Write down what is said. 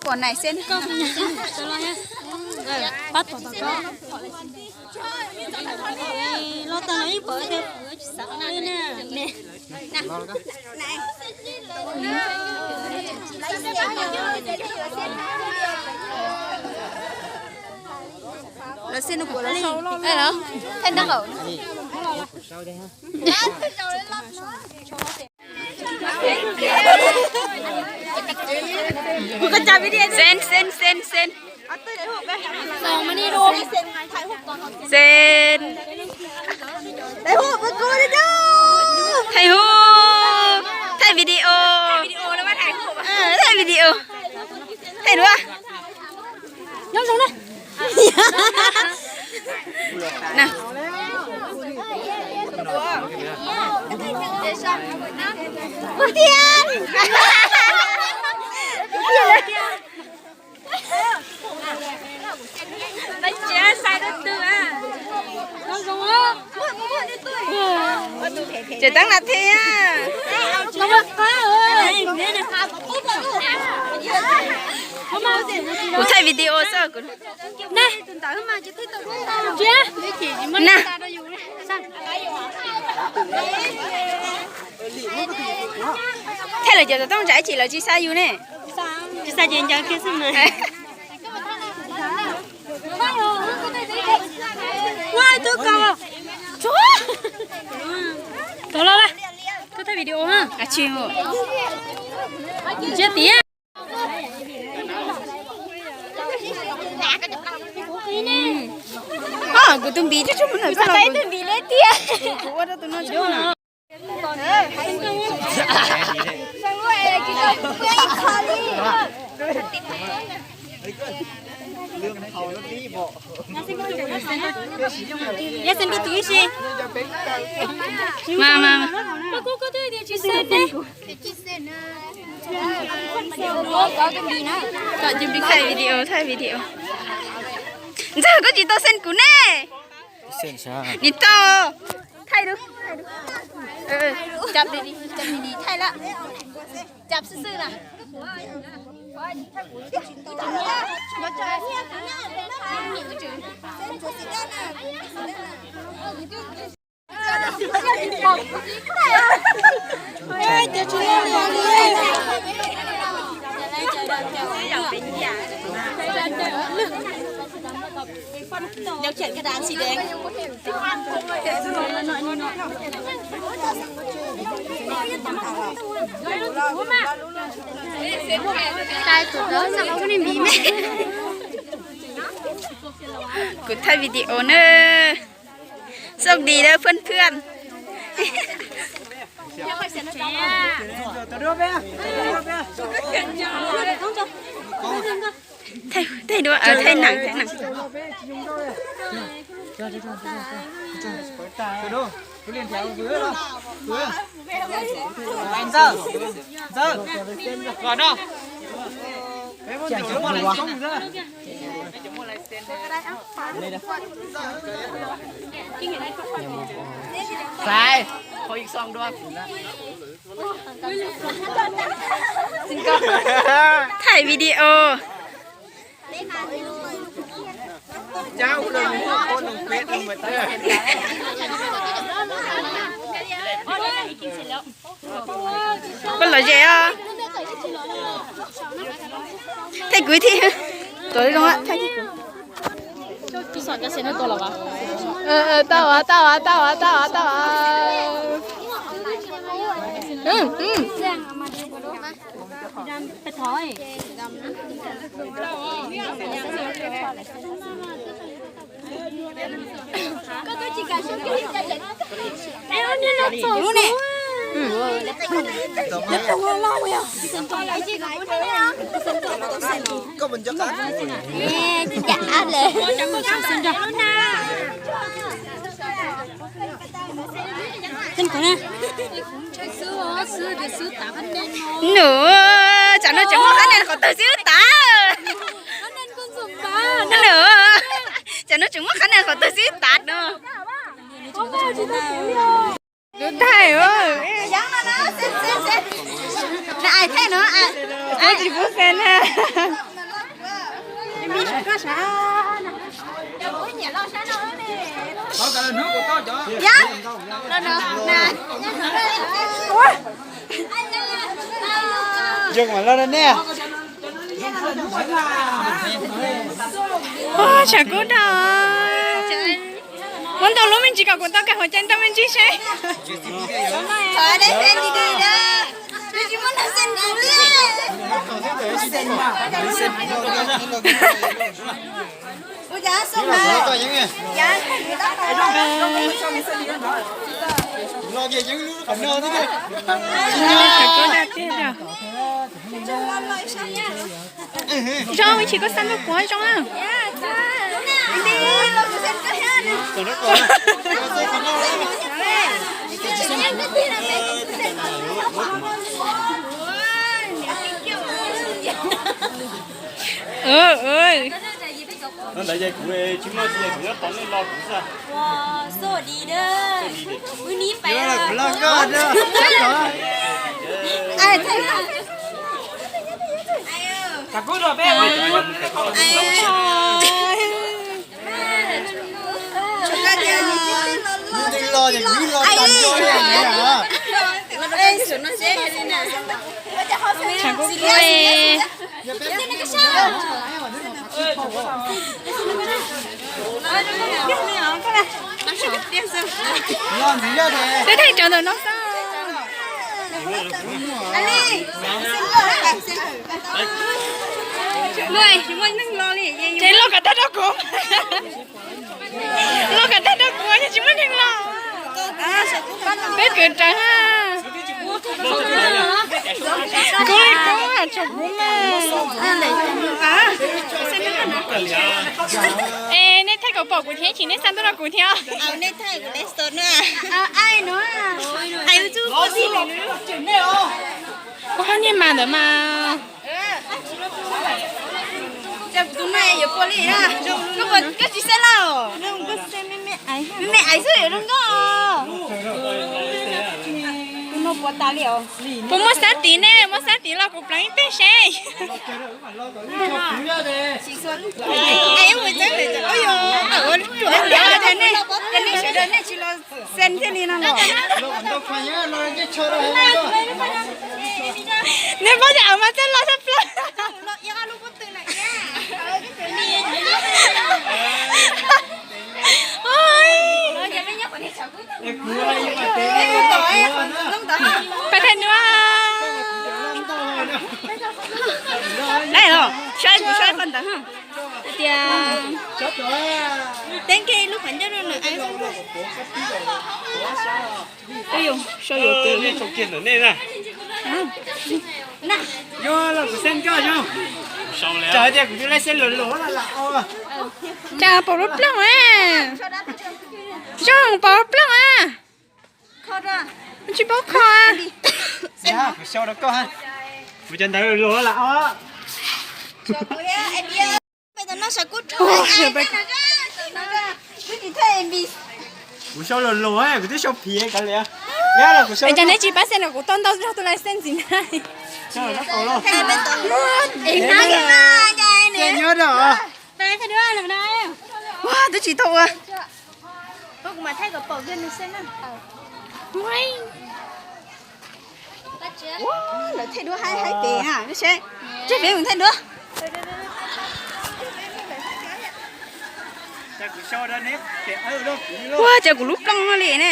Pom nais xeb. Pab tom tom ko. Los tag los ib pom tsis xav na. Lawv xeb no kuv los, los, thaij nrab qaum. Xeb, xeb, xeb, xeb. Xeb. Thaij hub, thaij video. Thaij video. Thaij duab. Nyob zoo na. Tseem teeb na thiab. Kuv thaij video xwb kuv. Na. Thaij lawv cov tom tooj tsam ib chim lawv tsis xa yus ne. Tsis xa ces ncaws kiag xwb mas. Tau los, koj thaij video ha. Tsis tiag. Kuv tus npis tsuj tsuj mus ntawm koj los. Kuv ua rau tus no tsuj mus. Mas, mas, thaij video, thaij video. Ntxawg, koj tsis tau xeeb kuv ne. Nim tau. Thaij, thaij lawm. Kuv thaij video na. Soj dis lawm ib pliag. Thaij duab, thaij nam, thaij nam. Xaiv, qhov ib xoo dua. Thaij video. Koj lom zem os. Thaij kuv thiab. Tuav zoo, thaij kuv. Tau, tau, tau, tau, tau. Nws, tsam no tseem muaj qhab ntawm qhov twg xwb wb tav. Nws, tsam no tseem muaj qhab ntawm qhov twg xwb wb tav no. Kuv thaij, na ais thaij no, kuv tsis pub xeeb na. Yog mas loj ne. Tshav kub dhau. Muab ntau lub me ntsis kom kuv tau kawm hauv cai ntau me ntsis seb. Zoo, ib tsis koj xav nrog kuv zoo. Ntawd kuv tsis muaj txiv, kuv nyob tod nej lo kuv xwb. Tshav kub kub. Twb thaij cov ntawm no xwb. Ces los kom tag rau kuv. Los kom tag rau kuv, yog tsis muaj neeg los. Peb kwv rawv. Kuv li kuv, tshuav kuv mas. Es nej thaij kom pom kuv thiab, ib chim nej xa tuaj rau kuv thiab. Ua hab niag mas ntawd mas. Tus no yuav pua li, koj tsis xeb lauj? Me me aiv xwb yuav zoo nkauj. Tus no puas tas li os? Puas muaj xab tiv ne? Muaj xab tiv los kuv pleev ib teg seb. Nej paub cov av mas txawj los tshaj plaws. Peb thaij duab. Saib kuv saib qhov ntawd tias, teb nkaus lub qhov ncauj rau na. Sau yuav kev. Yog los kuv xeeb koj zoo. Tsam tias kuv tus lej xeeb luag luag lam lam o. Tsam pom lub ploog a. Zoo pom lub ploog a. Tsis paub kho a. Kuv sau rau koj ha. Kuv cov ntawd luag lam o. Kuv sau luag luag, kuv twb sau phiv kav liam. Cov neb tsis pab xeeb no kuv tau ntau zog tus lej xeeb ntxiv na. Nyob da. Ua, twb tsis tau ua. Lawv thaij duab haib haib pem na, seb, seb peb mus thaij duab. Ua cas kuv lub plooj no li ne.